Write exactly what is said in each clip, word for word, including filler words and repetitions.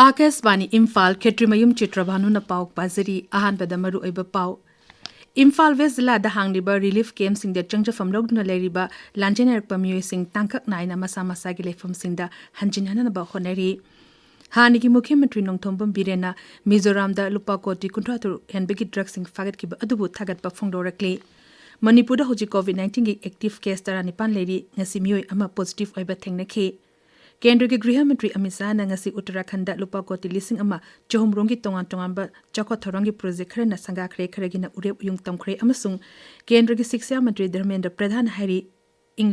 ꯑꯥꯀꯥꯁꯕꯥꯅꯤ ꯏꯝꯐꯥꯜ, ꯈꯦꯇ꯭ꯔꯤꯃꯌꯨꯝ ꯆꯤꯇ꯭ꯔꯚꯥꯅꯨꯅ ꯄꯥꯎ ꯄꯥꯖꯔꯤ꯫ ꯑꯍꯥꯟꯕꯗ ꯃꯔꯨꯑꯣꯏꯕ ꯄꯥꯎ꯫ ꯏꯝꯐꯥꯜ ꯋꯦꯁ ꯖꯤꯂꯥꯗ ꯍꯥꯡꯂꯤꯕ ꯔꯤꯂꯤꯐ ꯀꯦꯝꯞꯁꯤꯡꯗ ꯆꯪꯖꯐꯝ ꯂꯧꯗꯨꯅ ꯂꯩꯔꯤꯕ ꯂꯥꯟꯖꯦꯟꯅꯔꯛꯄ ꯃꯤꯑꯣꯏꯁꯤꯡ ꯇꯥꯡꯀꯛ ꯅꯥꯏꯅ ꯃꯁꯥ ꯃꯁꯥꯒꯤ ꯂꯩꯐꯝꯁꯤꯡꯗ ꯍꯟꯖꯤꯟꯍꯟꯅꯕ ꯍꯣꯠꯅꯔꯤ꯫ ꯍꯥꯟꯅꯒꯤ ꯃꯨꯈ꯭ꯌ ꯃꯟꯇ꯭ꯔꯤ ꯅꯣꯡꯊꯣꯝꯕꯝ ꯕꯤꯔꯦꯟꯅ ꯃꯤꯖꯣꯔꯥꯝꯗ ꯂꯨꯄꯥ ꯀꯣꯇꯤ ꯀꯨꯟꯊ꯭ꯔꯥ ꯇꯔꯨꯛ ꯍꯦꯟꯕꯒꯤ ꯗ꯭ꯔꯒꯁꯤꯡ ꯐꯥꯒꯠꯈꯤꯕ ꯑꯗꯨꯕꯨ ꯊꯥꯒꯠꯄ ꯐꯣꯡꯗꯣꯔꯛꯂꯤ꯫ ꯃꯅꯤꯄꯨꯔꯗ ꯍꯧꯖꯤꯛ ꯀꯣꯚꯤꯗ ꯅꯥꯏꯟꯇꯤꯟꯒꯤ ꯑꯦꯛꯇꯤꯚ ꯀꯦꯁ ꯇꯔꯥꯅꯤꯄꯥꯟ ꯂꯩꯔꯤ꯫ ꯉꯁꯤ ꯃꯤꯑꯣꯏ ꯑꯃ ꯄꯣꯖꯤꯇꯤꯚ ꯑꯣꯏꯕ ꯊꯦꯡꯅꯈꯤ꯫ ꯀꯦꯟꯗ꯭ꯔꯒꯤ ꯒ꯭ꯔꯤꯍ ꯃꯟꯇ꯭ꯔꯤ ꯑꯃꯤꯠ ꯁꯥꯍꯅ ꯉꯁꯤ ꯎꯠꯇꯔꯥꯈꯟꯗ ꯂꯨꯄꯥ ꯀꯣꯇꯤ ꯂꯤꯁꯤꯡ ꯑꯃ ꯆꯍꯨꯝ ꯔꯣꯝꯒꯤ ꯇꯣꯉꯥꯟ ꯇꯣꯉꯥꯟꯕ ꯆꯥꯎꯈꯠ ꯊꯧꯔꯥꯡꯒꯤ ꯄ꯭ꯔꯣꯖꯦꯛ ꯈꯔꯅ ꯁꯪꯒꯥꯈ꯭ꯔꯦ, ꯈꯔꯒꯤꯅ ꯎꯔꯦꯞ ꯎꯌꯨꯡ ꯇꯝꯈ꯭ꯔꯦ ꯑꯃꯁꯨꯡ ꯀꯦꯟꯗ꯭ꯔꯒꯤ ꯁꯤꯛꯁꯥ ꯃꯟꯇ꯭ꯔꯤ ꯙꯔꯃꯦꯟꯗ꯭ꯔ ꯄ꯭ꯔꯙꯥꯟ ꯍꯥꯏꯔꯤ, ꯏꯪ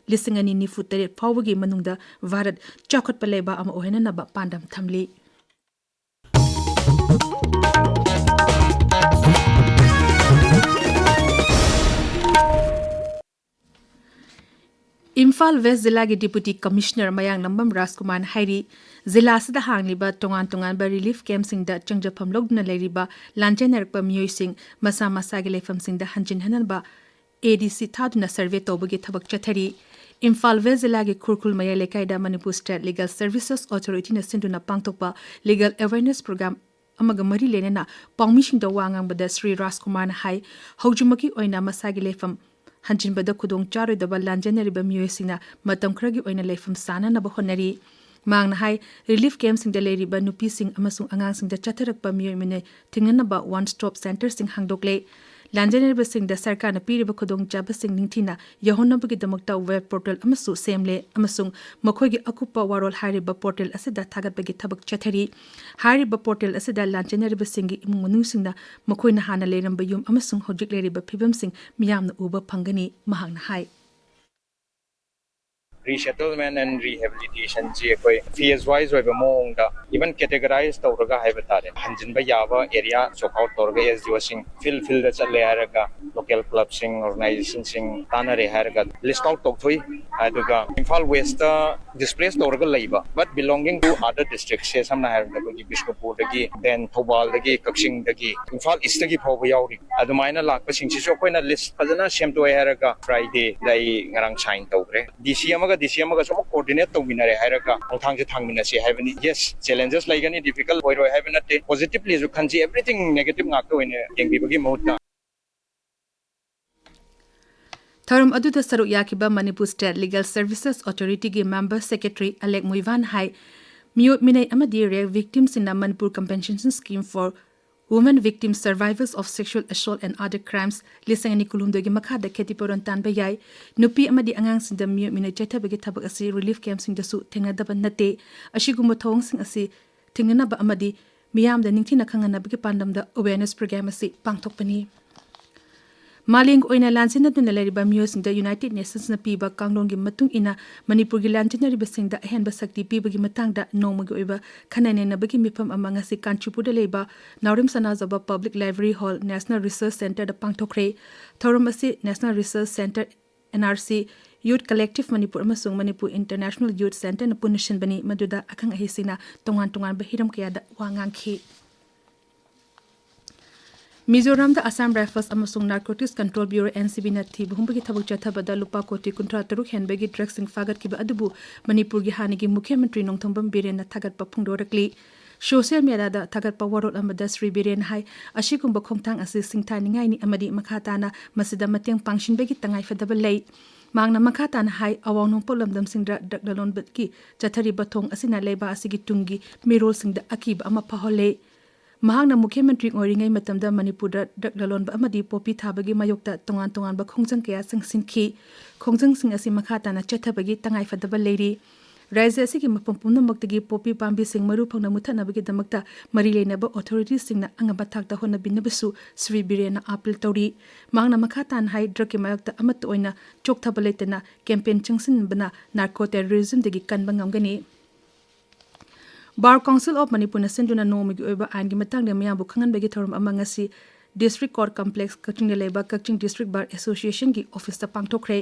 ꯂꯤꯁꯤꯡ ꯑꯅꯤ ꯅꯤꯐꯨ ꯇꯔꯦꯠ ꯐꯥꯎꯕꯒꯤ ꯃꯅꯨꯡꯗ ꯚꯥꯔꯠ ꯆꯥꯎꯈꯠꯄ ꯂꯩꯕꯥꯛ ꯑꯃ ꯑꯣꯏꯍꯟꯅꯅꯕ ꯄꯥꯟꯗꯝ ꯊꯝꯂꯤ꯫ ꯏꯝꯐꯥꯜ ꯋꯦꯁ ꯖꯤꯂꯥꯒꯤ ꯗꯤꯄꯨꯇꯤ ꯀꯃꯤꯁꯅꯔ ꯃꯌꯥꯡꯂꯝꯕꯝ ꯔꯥꯖꯀꯨꯃꯥꯔꯅ ꯍꯥꯏꯔꯤ, ꯖꯤꯂꯥ ꯑꯁꯤꯗ ꯍꯥꯡꯂꯤꯕ ꯇꯣꯉꯥꯟ ꯇꯣꯉꯥꯟꯕ ꯔꯤꯂꯤꯐ ꯀꯦꯝꯞꯁꯤꯡꯗ ꯆꯪꯖꯐꯝ ꯂꯧꯗꯨꯅ ꯂꯩꯔꯤꯕ ꯂꯥꯟꯖꯦꯟꯅꯔꯛꯄ ꯃꯤꯑꯣꯏꯁꯤꯡ ꯃꯁꯥ ꯃꯁꯥꯒꯤ ꯂꯩꯐꯝꯁꯤꯡꯗ ꯍꯟꯖꯤꯟꯍꯟꯅꯕ ꯑꯦ ꯗꯤ ꯁꯤ ꯊꯥꯗꯨꯅ ꯁꯔꯚꯦ ꯇꯧꯕꯒꯤ ꯊꯕꯛ ꯆꯠꯊꯔꯤ꯫ ꯏꯝꯐꯥꯜ ꯋꯦꯁ ꯖꯤꯂꯥꯒꯤ ꯈꯨꯔꯈꯨꯜ ꯃꯌꯥꯏ ꯂꯩꯀꯥꯏꯗ ꯃꯅꯤꯄꯨꯔ ꯁ꯭ꯇꯦꯠ ꯂꯤꯒꯦꯜ ꯁꯔꯚꯤꯁꯦꯁ ꯑꯣꯊꯣꯔꯤꯇꯤꯅ ꯁꯤꯟꯗꯨꯅ ꯄꯥꯡꯊꯣꯛꯄ ꯂꯤꯒꯦꯜ ꯑꯦꯋꯦꯔꯅꯦꯁ ꯄ꯭ꯔꯣꯒ꯭ꯔꯥꯝ ꯑꯃꯒ ꯃꯔꯤ ꯂꯩꯅꯅ ꯄꯥꯎꯃꯤꯁꯤꯡꯗ ꯋꯥ ꯉꯥꯡꯕꯗ ꯁ꯭ꯔꯤ ꯔꯥꯖꯀꯨꯃꯥꯔꯅ ꯍꯥꯏ, ꯍꯧꯖꯤꯛꯃꯛꯀꯤ ꯑꯣꯏꯅ ꯃꯁꯥꯒꯤ ꯂꯩꯐꯝ ꯍꯟꯖꯤꯟꯕꯗ ꯈꯨꯗꯣꯡ ꯆꯥꯔꯣꯏꯗꯕ ꯂꯥꯟꯖꯦꯟꯅꯔꯤꯕ ꯃꯤꯑꯣꯏꯁꯤꯡꯅ ꯃꯇꯝ ꯈꯔꯒꯤ ꯑꯣꯏꯅ ꯂꯩꯐꯝ ꯁꯥꯅꯅꯕ ꯍꯣꯠꯅꯔꯤ꯫ ꯃꯍꯥꯛꯅ ꯍꯥꯏ, ꯔꯤꯂꯤꯐ ꯀꯦꯝꯞꯁꯤꯡꯗ ꯂꯩꯔꯤꯕ ꯅꯨꯄꯤꯁꯤꯡ ꯑꯃꯁꯨꯡ ꯑꯉꯥꯡꯁꯤꯡꯗ ꯆꯠꯊꯔꯛꯄ ꯃꯤꯑꯣꯏ ꯃꯤꯅꯩ ꯊꯤꯡꯅꯅꯕ ꯋꯥꯟ ꯁ꯭ꯇꯣꯞ ꯁꯦꯟꯇꯔꯁꯤꯡ ꯍꯥꯡꯗꯣꯛꯂꯦ꯫ ꯂꯥꯟꯖꯦꯟꯅꯔꯤꯕꯁꯤꯡꯗ ꯁꯔꯀꯥꯔꯅ ꯄꯤꯔꯤꯕ ꯈꯨꯗꯣꯡꯆꯥꯕꯁꯤꯡ ꯅꯤꯡꯊꯤꯅ ꯌꯧꯍꯟꯅꯕꯒꯤꯗꯃꯛꯇ ꯋꯦꯕ ꯄꯣꯔꯇꯦꯜ ꯑꯃꯁꯨ ꯁꯦꯝꯂꯦ ꯑꯃꯁꯨꯡ ꯃꯈꯣꯏꯒꯤ ꯑꯀꯨꯞꯄ ꯋꯥꯔꯣꯜ ꯍꯥꯏꯔꯤꯕ ꯄꯣꯔꯇꯦꯜ ꯑꯁꯤꯗ ꯊꯥꯒꯠꯄꯒꯤ ꯊꯕꯛ ꯆꯠꯊꯔꯤ꯫ ꯍꯥꯏꯔꯤꯕ ꯄꯣꯔꯇꯦꯜ ꯑꯁꯤꯗ ꯂꯥꯟꯖꯦꯟꯅꯔꯤꯕꯁꯤꯡꯒꯤ ꯏꯃꯨꯡ ꯃꯅꯨꯡꯁꯤꯡꯅ ꯃꯈꯣꯏꯅ ꯍꯥꯟꯅ ꯂꯩꯔꯝꯕ ꯌꯨꯝ ꯑꯃꯁꯨꯡ ꯍꯧꯖꯤꯛ ꯂꯩꯔꯤꯕ ꯐꯤꯕꯝꯁꯤꯡ ꯃꯤꯌꯥꯝꯅ ꯎꯕ ꯐꯪꯒꯅꯤ, ꯃꯍꯥꯛꯅ ꯍꯥꯏ꯫ Resettlement and rehabilitation ꯁꯤ ꯑꯩꯈꯣꯏ phase wise ꯑꯣꯏꯕ ꯃꯑꯣꯡꯗ, even categorize ꯇꯧꯔꯒ ꯍꯥꯏꯕ ꯇꯥꯔꯦ, ꯍꯟꯖꯤꯟꯕ ꯌꯥꯕ ꯑꯦꯔꯤꯌꯥ ꯆꯣꯛ ꯑꯥꯎꯠ ꯇꯧꯔꯒ, ꯑꯦꯁ ꯗꯤ ꯑꯣꯁꯤꯡ ꯐꯤꯜ ꯐꯤꯜꯗ ꯆꯠꯂꯦ ꯍꯥꯏꯔꯒ, ꯂꯣꯀꯦꯜ ꯀ꯭ꯂꯕꯁꯤꯡ, ꯑꯣꯔꯒꯅꯥꯏꯖꯦꯁꯟꯁꯤꯡ ꯇꯥꯟꯅꯔꯦ ꯍꯥꯏꯔꯒ ꯂꯤꯁ ꯑꯥꯎꯠ ꯇꯧꯊꯣꯛꯏ꯫ ꯑꯗꯨꯒ ꯏꯝꯐꯥꯜ ꯋꯦꯁꯇ ꯗꯤꯁꯄ꯭ꯂꯦꯁ ꯇꯧꯔꯒ ꯂꯩꯕ, but belonging to other district ꯁꯦ, ꯁꯝꯅ ꯍꯥꯏꯔꯕꯗ ꯑꯩꯈꯣꯏꯒꯤ ꯕꯤꯁꯅꯨꯄꯨꯔꯗꯒꯤ, then ꯊꯧꯕꯥꯜꯗꯒꯤ, ꯀꯛꯆꯤꯡꯗꯒꯤ, ꯏꯝꯐꯥꯜ ꯏꯁꯇꯒꯤ ꯐꯥꯎꯕ ꯌꯥꯎꯔꯤ꯫ ꯑꯗꯨꯃꯥꯏꯅ ꯂꯥꯛꯄꯁꯤꯡꯁꯤꯁꯨ ꯑꯩꯈꯣꯏꯅ ꯂꯤꯁ ꯐꯖꯅ ꯁꯦꯝꯗꯣꯛꯑꯦ ꯍꯥꯏꯔꯒ ꯐ꯭ꯔꯥꯏꯗꯦꯗ ꯑꯩ ꯉꯔꯥꯡ ꯁꯥꯏꯟ ꯇꯧꯈ꯭ꯔꯦ꯫ ꯗꯤ ꯁꯤ ꯑꯃꯒ ꯗꯤ ꯁꯤ ꯑꯃꯒꯁꯨ ꯑꯃꯨꯛ ꯀꯣꯑꯣꯔꯗꯤꯅꯦꯠ ꯇꯧꯃꯤꯟꯅꯔꯦ ꯍꯥꯏꯔꯒ ꯈꯣꯡꯊꯥꯡꯁꯦ ꯊꯥꯡꯃꯤꯟꯅꯁꯤ ꯍꯥꯏꯕꯅꯤ꯫ ꯌꯦꯁ, ꯆꯦꯂꯦꯟꯖꯦꯁ ꯂꯩꯒꯅꯤ, ꯗꯤꯐꯤꯀꯜ ꯑꯣꯏꯔꯣꯏ ꯍꯥꯏꯕ ꯅꯠꯇꯦ꯫ ꯄꯣꯖꯤꯇꯤꯚꯂꯤꯁꯨ ꯈꯟꯁꯤ, ꯑꯦꯚ꯭ꯔꯤꯊꯤꯡ ꯅꯦꯒꯦꯇꯤꯚ ꯉꯥꯛꯇ ꯑꯣꯏꯅ ꯌꯦꯡꯕꯤꯕꯒꯤ ꯃꯍꯨꯠꯇ꯫ ꯊꯧꯔꯝ ꯑꯗꯨꯗ ꯁꯔꯨꯛ ꯌꯥꯈꯤꯕ ꯃꯅꯤꯄꯨꯔ ꯁ꯭ꯇꯦꯠ ꯂꯤꯒꯦꯜ ꯁꯔꯚꯤꯁꯦꯁ ꯑꯣꯊꯣꯔꯤꯇꯤꯒꯤ ꯃꯦꯝꯕꯔ ꯁꯦꯀ꯭ꯔꯦꯇꯔꯤ ꯑꯂꯦꯛ ꯃꯨꯏꯚꯥꯟ ꯍꯥꯏ, ꯃꯤꯑꯣꯠ ꯃꯤꯅꯩ ꯑꯃꯗꯤ rape ꯚꯤꯛꯇꯤꯝꯁꯤꯡꯅ Manipur Compensation Scheme for Women Victims Survivors of Sexual Assault and Other Crimes ꯂꯤꯁꯤꯡ ꯑꯅꯤ ꯀꯨꯟꯍꯨꯝꯗꯣꯏꯒꯤ ꯃꯈꯥꯗ ꯈꯦꯇꯤꯄꯨꯔꯣꯟ ꯇꯥꯟꯕ ꯌꯥꯏ꯫ ꯅꯨꯄꯤ ꯑꯃꯗꯤ ꯑꯉꯥꯡꯁꯤꯡꯗ ꯃꯤꯑꯣꯠ ꯃꯤꯅꯩ ꯆꯠꯊꯕꯒꯤ ꯊꯕꯛ ꯑꯁꯤ ꯔꯤꯂꯤꯐ ꯀꯦꯝꯞꯁꯤꯡꯗꯁꯨ ꯊꯦꯡꯅꯗꯕ ꯅꯠꯇꯦ꯫ ꯑꯁꯤꯒꯨꯝꯕ ꯊꯧꯑꯣꯡꯁꯤꯡ ꯑꯁꯤ ꯊꯤꯡꯅꯅꯕ ꯑꯃꯗꯤ ꯃꯤꯌꯥꯝꯗ ꯅꯤꯡꯊꯤꯅ ꯈꯪꯍꯟꯅꯕꯒꯤ ꯄꯥꯟꯗꯝꯗ ꯑꯦꯋꯦꯌꯔꯅꯦꯁ ꯄ꯭ꯔꯣꯒ꯭ꯔꯥꯝ ꯑꯁꯤ ꯄꯥꯡꯊꯣꯛꯄꯅꯤ꯫ ꯃꯥꯂꯦꯝꯒꯤ ꯑꯣꯏꯅ ꯂꯥꯟꯖꯦꯟꯅꯗꯨꯅ ꯂꯩꯔꯤꯕ ꯃꯤꯑꯣꯏꯁꯤꯡꯗ ꯌꯨꯅꯥꯏꯇꯦꯗ ꯅꯦꯁꯟꯁꯅ ꯄꯤꯕ ꯀꯥꯡꯂꯣꯟꯒꯤ ꯃꯇꯨꯡ ꯏꯟꯅ ꯃꯅꯤꯄꯨꯔꯒꯤ ꯂꯥꯟꯖꯦꯟꯅꯔꯤꯕꯁꯤꯡꯗ ꯑꯍꯦꯟꯕ ꯁꯛꯇꯤ ꯄꯤꯕꯒꯤ ꯃꯇꯥꯡꯗ ꯅꯣꯡꯃꯒꯤ ꯑꯣꯏꯕ ꯈꯟꯅ ꯅꯩꯅꯕꯒꯤ ꯃꯤꯐꯝ ꯑꯃ ꯉꯁꯤ ꯀꯥꯟꯆꯤꯄꯨꯔꯗ ꯂꯩꯕ ꯅꯥꯎꯔꯦꯝ ꯁꯅꯥꯖꯥꯎꯕ public library hall national resource ꯁꯦꯟꯇꯔꯗ ꯄꯥꯡꯊꯣꯛꯈ꯭ꯔꯦ꯫ ꯊꯧꯔꯝ ꯑꯁꯤ national resource centre, N R C, youth collective Manipur ꯑꯃꯁꯨꯡ ꯃꯅꯤꯄꯨꯔ ꯏꯟꯇꯔꯅꯦꯁꯅꯦꯜ ꯌꯨꯊ ꯁꯦꯟꯇꯔꯅ ꯄꯨꯟꯅ ꯁꯤꯟꯕꯅꯤ, ꯃꯗꯨꯗ ꯑꯈꯪ ꯑꯍꯩꯁꯤꯡꯅ ꯇꯣꯉꯥꯟ ꯇꯣꯉꯥꯟꯕ ꯍꯤꯔꯝ ꯀꯌꯥꯗ ꯋꯥ ꯉꯥꯡꯈꯤ꯫ ꯃꯤꯖꯣꯔꯥꯝꯗ ꯑꯁꯥꯝ ꯔꯥꯏꯐꯜꯁ ꯑꯃꯁꯨꯡ narcotics control bureau, N C ꯕꯤꯅ ꯊꯤꯕ ꯍꯨꯝꯕꯒꯤ ꯊꯕꯛ ꯆꯠꯊꯕꯗ ꯂꯨꯄꯥ ꯀꯣꯇꯤ ꯀꯨꯟꯊ꯭ꯔꯥ ꯇꯔꯨꯛ ꯍꯦꯟꯕꯒꯤ ꯗ꯭ꯔꯒꯁꯤꯡ ꯐꯥꯒꯠꯈꯤꯕ ꯑꯗꯨꯕꯨ ꯃꯅꯤꯄꯨꯔꯒꯤ ꯍꯥꯟꯅꯒꯤ ꯃꯨꯈ꯭ꯌ ꯃꯟꯇ꯭ꯔꯤ ꯅꯣꯡꯊꯣꯝꯕꯝ ꯕꯤꯔꯦꯟꯅ ꯊꯥꯒꯠꯄ ꯐꯣꯡꯗꯣꯔꯛꯂꯤ꯫ ꯁꯣꯁꯤꯌꯦꯜ ꯃꯦꯗꯤꯌꯥꯗ ꯊꯥꯒꯠꯄ ꯋꯥꯔꯣꯜ ꯑꯃꯗ ꯁ꯭ꯔꯤ ꯕꯤꯔꯦꯟꯅ ꯍꯥꯏ, ꯑꯁꯤꯒꯨꯝꯕ ꯈꯣꯡꯊꯥꯡ ꯑꯁꯤ ꯁꯤꯡꯊꯥꯅꯤꯡꯉꯥꯏꯅꯤ ꯑꯃꯗꯤ ꯃꯈꯥ ꯇꯥꯅ ꯃꯁꯤꯗ ꯃꯇꯦꯡ ꯄꯥꯡꯁꯤꯟꯕꯒꯤ ꯇꯉꯥꯏꯐꯗꯕ ꯂꯩ꯫ ꯃꯍꯥꯛꯅ ꯃꯈꯥ ꯇꯥꯅ ꯍꯥꯏ, ꯑꯋꯥꯡ ꯅꯣꯡꯄꯣꯛ ꯂꯝꯗꯝꯁꯤꯡꯗ ꯗ꯭ꯔꯒ ꯂꯂꯣꯟꯕꯒꯤ ꯆꯠꯊꯔꯤꯕ ꯊꯣꯡ ꯑꯁꯤꯅ ꯂꯩꯕꯥꯛ ꯑꯁꯤꯒꯤ ꯇꯨꯡꯒꯤ ꯃꯤꯔꯣꯜꯁꯤꯡꯗ ꯑꯀꯤꯕ ꯑꯃ ꯐꯥꯎꯍꯜꯂꯦ꯫ ꯃꯍꯥꯛꯅ ꯃꯨꯈ꯭ꯌ ꯃꯟꯇ꯭ꯔꯤ ꯑꯣꯏꯔꯤꯉꯩ ꯃꯇꯝꯗ ꯃꯅꯤꯄꯨꯔꯗ ꯗ꯭ꯔꯒ ꯂꯂꯣꯟꯕ ꯑꯃꯗꯤ ꯄꯣꯄꯤ ꯊꯥꯕꯒꯤ ꯃꯥꯌꯣꯛꯇ ꯇꯣꯉꯥꯟ ꯇꯣꯉꯥꯟꯕ ꯈꯣꯡꯖꯪ ꯀꯌꯥ ꯆꯪꯁꯤꯟꯈꯤ꯫ ꯈꯣꯡꯖꯪꯁꯤꯡ ꯑꯁꯤ ꯃꯈꯥ ꯇꯥꯅ ꯆꯠꯊꯕꯒꯤ ꯇꯉꯥꯏꯐꯗꯕ ꯂꯩꯔꯤ꯫ ꯔꯥꯖ꯭ꯌ ꯑꯁꯤꯒꯤ ꯃꯐꯝ ꯄꯨꯝꯅꯃꯛꯇꯒꯤ ꯄꯣꯄꯤ ꯄꯥꯝꯕꯤꯁꯤꯡ ꯃꯔꯨ ꯐꯪꯅ ꯃꯨꯠꯊꯠꯅꯕꯒꯤꯗꯃꯛꯇ ꯃꯔꯤ ꯂꯩꯅꯕ ꯑꯣꯊꯣꯔꯤꯇꯤꯁꯤꯡꯅ ꯑꯉꯝꯕ ꯊꯥꯛꯇ ꯍꯣꯠꯅꯕꯤꯅꯕꯁꯨ ꯁ꯭ꯔꯤ ꯕꯤꯔꯦꯟꯅ ꯑꯥꯄꯤꯜ ꯇꯧꯔꯤ꯫ ꯃꯍꯥꯛꯅ ꯃꯈꯥ ꯇꯥꯅ ꯍꯥꯏ, ꯗ꯭ꯔꯒꯀꯤ ꯃꯥꯌꯣꯛꯇ ꯑꯃꯠꯇ ꯑꯣꯏꯅ ꯆꯣꯛꯊꯕ ꯂꯩꯇꯅ ꯀꯦꯝꯄꯦꯟ ꯆꯪꯁꯤꯟꯕꯅ ꯅꯥꯔꯀꯣ ꯇꯦꯔꯣꯔꯤꯖꯝꯗꯒꯤ ꯀꯟꯕ ꯉꯝꯒꯅꯤ꯫ ꯕꯥꯔ ꯀꯥꯎꯟꯁꯤꯜ ꯑꯣꯐ ꯃꯅꯤꯄꯨꯔꯅ ꯁꯤꯟꯗꯨꯅ ꯅꯣꯡꯃꯒꯤ ꯑꯣꯏꯕ ꯑꯥꯏꯟꯒꯤ ꯃꯇꯥꯡꯗ ꯃꯤꯌꯥꯝꯕꯨ ꯈꯪꯍꯟꯕꯒꯤ ꯊꯧꯔꯝ ꯑꯃ ꯉꯁꯤ ꯗꯤꯁꯇ꯭ꯔꯤꯛ ꯀꯣꯔꯠ ꯀꯝꯄ꯭ꯂꯦꯛꯁ ꯀꯛꯆꯤꯡꯗ ꯂꯩꯕ ꯀꯛꯆꯤꯡ ꯗꯤꯁꯇ꯭ꯔꯤꯛ ꯕꯥꯔ ꯑꯦꯁꯣꯁꯤꯌꯦꯁꯟꯒꯤ ꯑꯣꯐꯤꯁꯇ ꯄꯥꯡꯊꯣꯛꯈ꯭ꯔꯦ꯫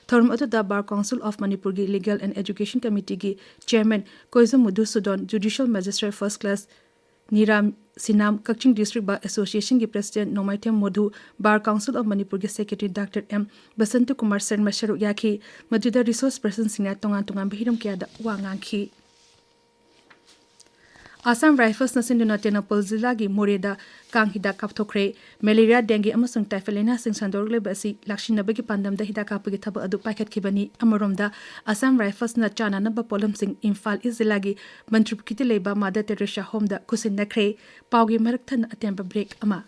ꯊꯧꯔꯝ ꯑꯗꯨꯗ ꯕꯥꯔ ꯀꯥꯎꯟꯁꯤꯜ ꯑꯣꯐ ꯃꯅꯤꯄꯨꯔꯒꯤ ꯂꯤꯒꯦꯜ ꯑꯦꯟ ꯑꯦꯖꯨꯀꯦꯁꯟ ꯀꯃꯤꯇꯤꯒꯤ chairman Koijam Madhusudan, judicial magistrate first class Niram Sinam, Kakching District Bar Association ꯒꯤ President Nongmaithem Modhu, Bar Council of ꯃꯅꯤꯄꯨꯔꯒꯤ Secretary Doctor M Basanta Kumar Sharma ꯁꯔꯨꯛ ꯌꯥꯈꯤ꯫ ꯃꯗꯨꯗ resource person ꯁꯤꯡꯅ ꯇꯣꯉꯥꯟ ꯇꯣꯉꯥꯟꯕ ꯍꯤꯔꯝ ꯀꯌꯥꯗ ꯋꯥ ꯉꯥꯡꯈꯤ꯫ Assam Rifles ꯅ ꯁꯤꯟꯗꯨꯅ ꯇꯦꯡꯅꯧꯄꯜ ꯖꯤꯂꯥꯒꯤ ꯃꯣꯔꯦꯗ ꯀꯥꯡ ꯍꯤꯗꯥꯛ ꯀꯥꯞꯊꯣꯛꯈ꯭ꯔꯦ꯫ Malaria, dengue ꯑꯃꯁꯨꯡ typhoid ꯂꯥꯏꯅꯥꯁꯤꯡ ꯁꯟꯗꯣꯔꯛꯂꯤꯕ ꯑꯁꯤ ꯂꯥꯛꯁꯤꯟꯅꯕꯒꯤ ꯄꯥꯟꯗꯝꯗ ꯍꯤꯗꯥꯛ ꯀꯥꯞꯄꯒꯤ ꯊꯕꯛ ꯑꯗꯨ ꯄꯥꯏꯈꯠꯈꯤꯕꯅꯤ꯫ ꯑꯃꯔꯣꯝꯗ, Assam Rifles ꯅ ꯆꯥꯅꯅꯕ ꯄꯣꯠꯂꯝꯁꯤꯡ ꯏꯝꯐꯥꯜ East ꯖꯤꯂꯥꯒꯤ ꯃꯟꯇ꯭ꯔꯤꯄꯨꯈ꯭ꯔꯤꯗ ꯂꯩꯕ Mother Teresa Home ꯗ ꯈꯨꯠꯁꯤꯟꯅꯈ꯭ꯔꯦ꯫ ꯄꯥꯎꯒꯤ ꯃꯔꯛ ꯊꯠꯅ ꯑꯇꯦꯟꯕ break ꯑꯃ꯫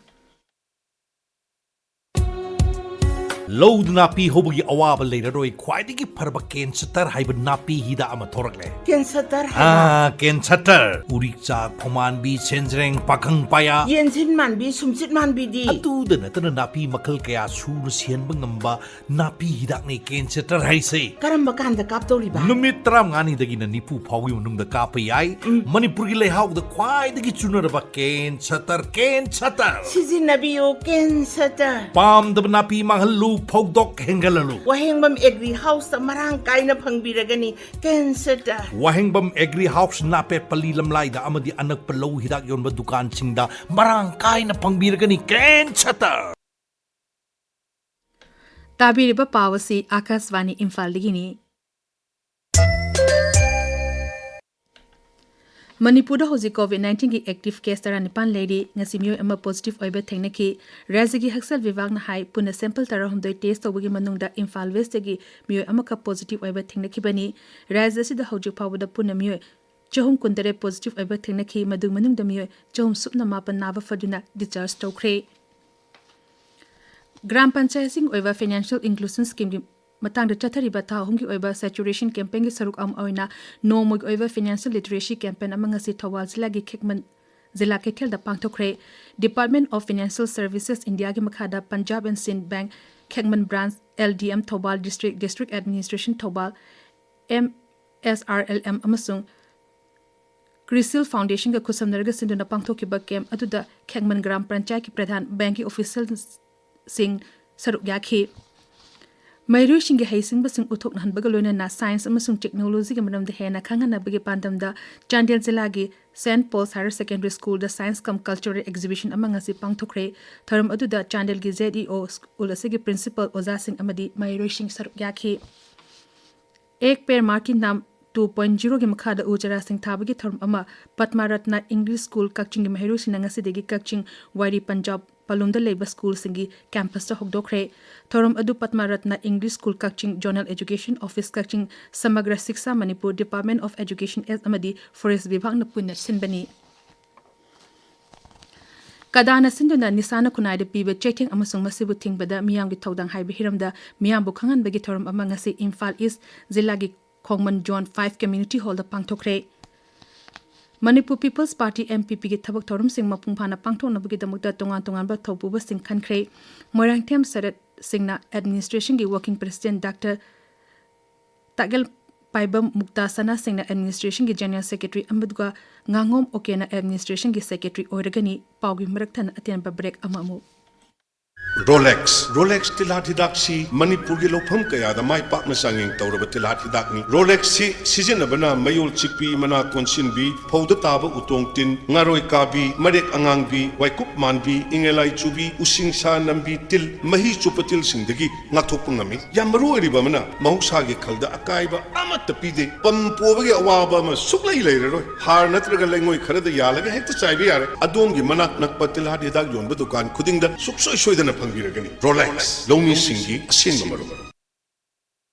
ꯂꯧꯗ ꯅꯥꯄꯤ ꯍꯧꯕꯒꯤ ꯑꯋꯥꯕ ꯂꯩꯔꯔꯣꯏ꯫ ꯈ꯭ꯋꯥꯏꯗꯒꯤ ꯐꯔꯕ ꯀꯦꯟ ꯁꯇꯔ ꯍꯥꯏꯕ ꯅꯥꯄꯤ ꯍꯤꯗꯥꯛ ꯑꯃ ꯊꯣꯔꯛꯂꯦ꯫ ꯀꯦꯟ ꯁꯇꯔ ꯍꯥꯏꯕ? ꯑꯥ, ꯀꯦꯟ ꯁꯇꯔ꯫ ꯎꯔꯤꯛꯆꯥꯛ, ꯈꯣꯡꯃꯥꯟꯕꯤ, ꯁꯦꯟꯖ꯭ꯔꯦꯡ, ꯄꯥꯈꯪ ꯄꯥꯌꯥ꯫ ꯌꯦꯟꯁꯤꯟ ꯃꯥꯟꯕꯤ, ꯁꯨꯝꯆꯤꯠ ꯃꯥꯟꯕꯤꯗꯤ? ꯑꯗꯨꯗ ꯅꯠꯇꯅ ꯅꯥꯄꯤ ꯃꯈꯜ ꯀꯌꯥ ꯁꯨꯅ ꯁꯤꯍꯟꯕ ꯉꯝꯕ ꯅꯥꯄꯤ ꯍꯤꯗꯥꯛꯅꯤ ꯀꯦꯟ ꯁꯇꯔ ꯍꯥꯏꯁꯦ꯫ ꯀꯔꯝꯕ ꯀꯥꯟꯗ ꯀꯥꯞꯇꯧꯔꯤꯕ? ꯅꯨꯃꯤꯠ ꯇꯔꯥꯃꯉꯥꯅꯤꯗꯒꯤꯅ ꯅꯤꯐꯨ ꯐꯥꯎꯒꯤ ꯃꯅꯨꯡꯗ ꯀꯥꯞꯄ ꯌꯥꯏ꯫ ꯎꯝ꯫ ꯃꯅꯤꯄꯨꯔꯒꯤ ꯂꯩꯍꯥꯎꯗ ꯈ꯭ꯋꯥꯏꯗꯒꯤ ꯆꯨꯅꯔꯕ ꯀꯦꯟ ꯁꯇꯔ, ꯀꯦꯟ ꯁꯇꯔ꯫ ꯁꯤꯖꯤꯟꯅꯕꯤꯌꯨ ꯀꯦꯟ ꯁꯇꯔ꯫ ꯄꯥꯝꯗꯕ ꯅꯥꯄꯤ ꯃꯥꯡꯍꯜꯂꯨ, ꯐꯧꯗꯣꯛ ꯍꯦꯟꯒꯠꯍꯜꯂꯨ꯫ ꯋꯥꯍꯦꯡꯕꯝ Agri House ꯇ ꯃꯔꯥꯡ ꯀꯥꯏꯅ ꯐꯪꯕꯤꯔꯒꯅꯤ ꯀꯦꯟ ꯁꯇꯔ꯫ ꯋꯥꯍꯦꯡꯕꯝ Agri House ꯅꯥꯄꯦꯠ ꯄꯜꯂꯤ ꯂꯝꯂꯥꯏꯗ ꯑꯃꯗꯤ ꯑꯅꯛꯄ ꯂꯧ ꯍꯤꯗꯥꯛ ꯌꯣꯟꯕ ꯗꯨꯀꯥꯟꯁꯤꯡꯗ ꯃꯔꯥꯡ ꯀꯥꯏꯅ ꯐꯪꯕꯤꯔꯒꯅꯤ ꯀꯦꯟ ꯁꯇꯔ꯫ ꯇꯥꯕꯤꯔꯤꯕ ꯄꯥꯎ ꯑꯁꯤ ꯑꯥꯀꯥꯁꯕꯥꯅꯤ ꯏꯝꯐꯥꯜꯗꯒꯤꯅꯤ꯫ ꯃꯅꯤꯄꯨꯔꯗ ꯍꯧꯖꯤꯛ COVID nineteen ꯒꯤ active case ꯇꯔꯥꯅꯤꯄꯥꯟ ꯂꯩꯔꯤ꯫ ꯉꯁꯤ ꯃꯤꯑꯣꯏ ꯑꯃ positive ꯑꯣꯏꯕ ꯊꯦꯡꯅꯈꯤ꯫ ꯔꯥꯖ꯭ꯌꯒꯤ ꯍꯛꯁꯦꯜ ꯕꯤꯚꯥꯒꯅ ꯍꯥꯏ, ꯄꯨꯟꯅ sample ꯇꯔꯥꯍꯨꯝꯗꯣꯏ test ꯇꯧꯕꯒꯤ ꯃꯅꯨꯡꯗ ꯏꯝꯐꯥꯜ West ꯇꯒꯤ ꯃꯤꯑꯣꯏ ꯑꯃꯈꯛ positive ꯑꯣꯏꯕ ꯊꯦꯡꯅꯈꯤꯕꯅꯤ꯫ ꯔꯥꯖ꯭ꯌ ꯑꯁꯤꯗ ꯍꯧꯖꯤꯛ ꯐꯥꯎꯕꯗ ꯄꯨꯟꯅ ꯃꯤꯑꯣꯏ ꯆꯍꯨꯝ ꯀꯨꯟꯇꯔꯦꯠ positive ꯑꯣꯏꯕ ꯊꯦꯡꯅꯈꯤ꯫ ꯃꯗꯨ ꯃꯅꯨꯡꯗ ꯃꯤꯑꯣꯏ ꯆꯍꯨꯝ ꯁꯨꯞꯅ ꯃꯥꯄꯟ ꯅꯥꯕ ꯐꯗꯨꯅ discharge ꯇꯧꯈ꯭ꯔꯦ꯫ ꯒ꯭ꯔꯥꯝ ꯄꯟꯆꯥꯌꯠꯁꯤꯡ ꯑꯣꯏꯕ financial inclusion scheme ꯒꯤ ꯃꯇꯥꯡꯗ ꯆꯠꯊꯔꯤꯕ ꯊꯥ ꯑꯍꯨꯝꯒꯤ ꯑꯣꯏꯕ saturation campaign ꯒꯤ ꯁꯔꯨꯛ ꯑꯃ ꯑꯣꯏꯅ ꯅꯣꯡꯃꯒꯤ ꯑꯣꯏꯕ financial literacy campaign ꯑꯃ ꯉꯁꯤ ꯊꯧꯕꯥꯜ ꯖꯤꯂꯥꯒꯤ ꯈꯦꯛꯃꯟ ꯖꯤꯂꯥ ꯀꯩꯊꯦꯜꯗ ꯄꯥꯡꯊꯣꯛꯈ꯭ꯔꯦ꯫ Department of Financial Services India ꯒꯤ ꯃꯈꯥꯗ Punjab and Sind Bank ꯈꯦꯛꯃꯟ branch, L D M Thoubal district, district administration Thoubal, M S R L M ꯑꯃꯁꯨꯡ CRISIL Foundation ꯒ ꯈꯨꯠꯁꯝꯅꯔꯒ ꯁꯤꯟꯗꯨꯅ ꯄꯥꯡꯊꯣꯛꯈꯤꯕ camp ꯑꯗꯨꯗ ꯈꯦꯛꯃꯟ ꯒ꯭ꯔꯥꯝ ꯄꯟꯆꯥꯌꯠꯀꯤ ꯄ꯭ꯔꯙꯥꯟ, bank ꯀꯤ official ꯁꯤꯡ ꯁꯔꯨꯛ ꯌꯥꯈꯤ꯫ ꯃꯍꯩꯔꯣꯏꯁꯤꯡꯒꯤ ꯍꯩꯁꯤꯡꯕꯁꯤꯡ ꯎꯠꯊꯣꯛꯅꯍꯟꯕꯒ ꯂꯣꯏꯅꯅ science ꯑꯃꯁꯨꯡ technologyꯒꯤ ꯃꯔꯝꯗ ꯍꯦꯟꯅ ꯈꯪꯍꯟꯅꯕꯒꯤ ꯄꯥꯟꯗꯝꯗ ꯆꯥꯟꯗꯦꯜ ꯖꯤꯂꯥꯒꯤ Saint Paul's Higher Secondary Schoolꯗ science cum cultural exhibition ꯑꯃ ꯉꯁꯤ ꯄꯥꯡꯊꯣꯛꯈ꯭ꯔꯦ꯫ ꯊꯧꯔꯝ ꯑꯗꯨꯗ ꯆꯥꯟꯗꯦꯜꯒꯤ Z E O school ꯑꯁꯤꯒꯤ principal, ꯑꯣꯖꯥꯁꯤꯡ ꯑꯃꯗꯤ ꯃꯍꯩꯔꯣꯏꯁꯤꯡ ꯁꯔꯨꯛ ꯌꯥꯈꯤ꯫ Ek Ped Maa Ki Naam two point zeroꯒꯤ ꯃꯈꯥꯗ ꯎ ꯆꯥꯔꯥꯁꯤꯡ ꯊꯥꯕꯒꯤ ꯊꯧꯔꯝ ꯑꯃ Padma Ratna English School ꯀꯛꯆꯤꯡꯒꯤ ꯃꯍꯩꯔꯣꯏꯁꯤꯡꯅ ꯉꯁꯤꯗꯒꯤ ꯀꯛꯆꯤꯡ ꯋꯥꯏꯔꯤ ꯄꯟꯖꯥꯕ ꯄꯂꯨꯝꯗ ꯂꯩꯕ schoolꯁꯤꯡꯒꯤ campusꯇ ꯍꯧꯗꯣꯛꯈ꯭ꯔꯦ꯫ ꯊꯧꯔꯝ ꯑꯗꯨ Padma Ratna English School Kakching, Zonal Education Office Kakching, Samagra Shiksha Manipur, Department of Education ꯑꯃꯗꯤ Forest ꯕꯤꯚꯥꯒꯅ ꯄꯨꯟꯅ ꯁꯤꯟꯕꯅꯤ꯫ ꯀꯗꯥꯅ ꯁꯤꯟꯗꯨꯅ ꯅꯤꯁꯥꯅ ꯈꯨꯟꯅꯥꯏꯗ ꯄꯤꯕ ꯆꯩꯊꯦꯡ ꯑꯃꯁꯨꯡ ꯃꯁꯤꯕꯨ ꯊꯤꯡꯕꯗ ꯃꯤꯌꯥꯝꯒꯤ ꯊꯧꯗꯥꯡ ꯍꯥꯏꯕ ꯍꯤꯔꯝꯗ ꯃꯤꯌꯥꯝꯕꯨ ꯈꯪꯍꯟꯕꯒꯤ ꯊꯧꯔꯝ ꯑꯃ ꯉꯁꯤ ꯏꯝꯐꯥꯜ ꯏꯁ ꯖꯤꯂꯥꯒꯤ ꯈꯣꯡꯃꯟ Zone five Community Hallꯗ ꯄꯥꯡꯊꯣꯛꯈ꯭ꯔꯦ꯫ Manipur People's Party, M P Pꯒꯤ ꯊꯕꯛ ꯊꯧꯔꯝꯁꯤꯡ ꯃꯄꯨꯡ ꯐꯥꯅ ꯄꯥꯡꯊꯣꯛꯅꯕꯒꯤꯗꯃꯛꯇ ꯇꯣꯉꯥꯟ ꯇꯣꯉꯥꯟꯕ ꯊꯧꯄꯨꯕꯁꯤꯡ ꯈꯟꯈ꯭ꯔꯦ꯫ ꯃꯣꯏꯔꯥꯡꯊꯦꯝ ꯁꯔꯠ ꯁꯤꯡꯅ administrationꯒꯤ working president, Doctor ꯇꯥꯒꯦꯜ ꯄꯥꯏꯕꯝ ꯃꯨꯛꯇꯥ ꯁꯅꯥ ꯁꯤꯡꯅ administrationꯒꯤ general secretary, ꯑꯃꯗꯨꯒ ꯉꯥꯉꯣꯝ ꯑꯣꯀꯦꯅ administrationꯒꯤ secretary ꯑꯣꯏꯔꯒꯅꯤ꯫ ꯄꯥꯎꯒꯤ ꯃꯔꯛ ꯊꯠꯅ ꯑꯇꯦꯟꯕ break ꯑꯃ ꯑꯃꯨꯛ꯫ ꯔꯣꯂꯦꯛꯁ꯫ ꯔꯣꯂꯦꯛꯁ ꯇꯤꯜꯍꯥꯠ ꯍꯤꯗꯥꯛꯁꯤ ꯃꯅꯤꯄꯨꯔꯒꯤ ꯂꯧꯐꯝ ꯀꯌꯥꯗ ꯃꯥꯏ ꯄꯥꯛꯅ ꯆꯥꯡꯌꯦꯡ ꯇꯧꯔꯕ ꯇꯤꯜꯍꯥꯠ ꯍꯤꯗꯥꯛꯅꯤ꯫ ꯔꯣꯂꯦꯛꯁꯁꯤ ꯁꯤꯖꯤꯟꯅꯕꯅ ꯃꯌꯣꯜ ꯆꯤꯛꯄꯤ, ꯃꯅꯥ ꯀꯣꯟꯁꯤꯟꯕꯤ, ꯐꯧꯗ ꯇꯥꯕ ꯎꯇꯣꯡ ꯇꯤꯟ, ꯉꯥꯔꯣꯏ ꯀꯥꯕꯤ, ꯃꯔꯦꯛ ꯑꯉꯥꯡꯕꯤ, ꯋꯥꯏꯀꯨꯞ ꯃꯥꯟꯕꯤ, ꯏꯉꯦꯂꯥꯏ ꯆꯨꯕꯤ, ꯎꯁꯤꯡꯁꯥ ꯅꯝꯕꯤ, ꯇꯤꯜ, ꯃꯍꯤ ꯆꯨꯞꯄ ꯇꯤꯜꯁꯤꯡꯗꯒꯤ ꯉꯥꯛꯊꯣꯛꯄ ꯉꯝꯃꯤ꯫ ꯌꯥꯝ ꯃꯔꯨ ꯑꯣꯏꯔꯤꯕ ꯑꯃꯅ, ꯃꯍꯧꯁꯥꯒꯤ ꯈꯜꯗ ꯑꯀꯥꯏꯕ ꯑꯃꯠꯇ ꯄꯤꯗꯦ꯫ ꯄꯝ ꯄꯣꯕꯒꯤ ꯑꯋꯥꯕ ꯑꯃ ꯁꯨꯛꯂꯩ ꯂꯩꯔꯔꯣꯏ꯫ ꯍꯥꯔ ꯅꯠꯇ꯭ꯔꯒ ꯂꯩꯉꯣꯏ ꯈꯔꯗ ꯌꯥꯜꯂꯒ ꯍꯦꯛꯇ ꯆꯥꯏꯕ ꯌꯥꯔꯦ꯫ ꯑꯗꯣꯝꯒꯤ ꯃꯅꯥꯛ ꯅꯛꯄ ꯇꯤꯜꯍꯥꯠ ꯍꯤꯗꯥꯛ ꯌꯣꯟꯕ ꯗꯨꯀꯥꯟ ꯈꯨꯗꯤꯡꯗ ꯁꯨꯛꯁꯣꯏ ꯁꯣꯏꯗꯅ ꯐꯪꯕꯤꯔꯒꯅꯤ꯫ ꯔꯣꯂꯦꯛꯁ, ꯂꯧꯃꯤꯁꯤꯡꯒꯤ ꯑꯁꯦꯡꯕ ꯃꯔꯨꯞ꯫